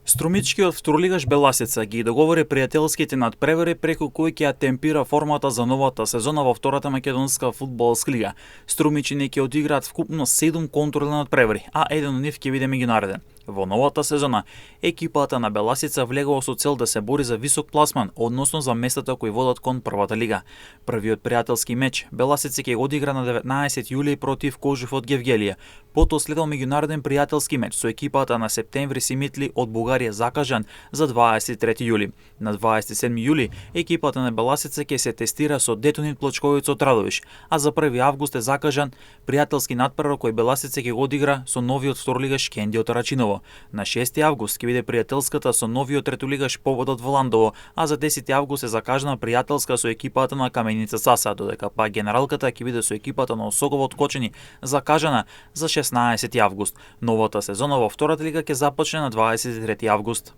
Струмичкиот второлигаш Беласица ги договори пријателските надпревари преку кои ќе ја темпира формата за новата сезона во втората македонска фудбалска лига. Струмичини ќе одиграат вкупно 7 контролни надпревари, а еден од нив ќе биде меѓунареден. Во новата сезона, екипата на Беласица влегува со цел да се бори за висок пласман, односно за местата кои водат кон првата лига. Првиот пријателски меч Беласица ќе го одигра на 19 јули против Кожев од Гевгелија. Потоа следел меѓународен пријателски меч со екипата на Септември Симитли од Бугарија закажан за 23 јули. На 27 јули екипата на Беласица ќе се тестира со Детонит Плочковиц од Радовиш, а за 1 август е закажан пријателски надпревар кој Беласица ќе го одигра со новиот второлигаш Кенди од Рачиново. На 6 август ќе биде пријателската со новиот третолигаш Повод од Вландово, а за 10 август е закажана пријателска со екипата на Каменица Саса, додека па генералката ќе биде со екипата на Осогово од Кочани закажана за 16 август. Новата сезона во втората лига ќе започне на 23 август.